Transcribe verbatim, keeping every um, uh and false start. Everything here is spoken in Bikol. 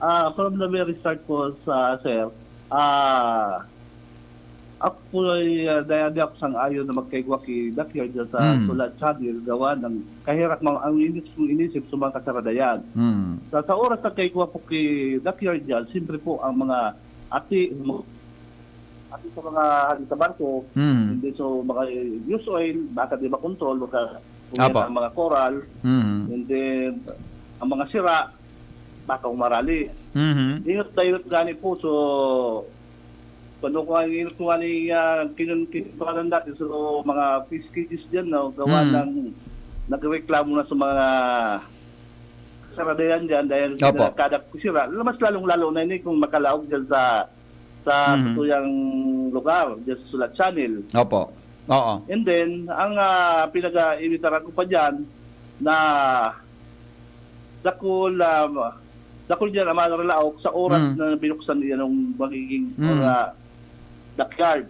Ah, from the very start po, sa sir, ah, ako po ay, ah, daya di ako sang-ayon na magkaigwa ki Dockyard dyan sa Mm. Sulat Channel, gawa ng kahirak mga, ang inis, inisip sa mga kasaradayan. Mm. Sa, sa oras na kaigwa po ki Dockyard dyan, siyempre po ang mga ati, mo-, ati sa mga hali sa barko, Mm. hindi so mga use oil, baka di makontrol, baka Apo. ang mga coral, Mm. and then ang mga sira, baka umarali. Mhm. Ingot-dayot gani po, so, paano ko ang ingot ko gani, ah, kinun-, kinukuhanan dati, so, mga fish cages dyan, no? Gawa Mm. ng nagreklamo na sa mga saradayan dyan dahil Opo. kada sira, mas lalong-lalo na ini kung makalaog dyan sa, sa Mhm. tuyang lugar, dyan sa Sulat Channel. Opo. Oo. And then, ang, ah, pinag-iwitaran ko pa dyan na dakul, ah, dakul dyan ang mga nalalaok sa oras Mm. na binuksan niya nung magiging Mm. mga Dockyard.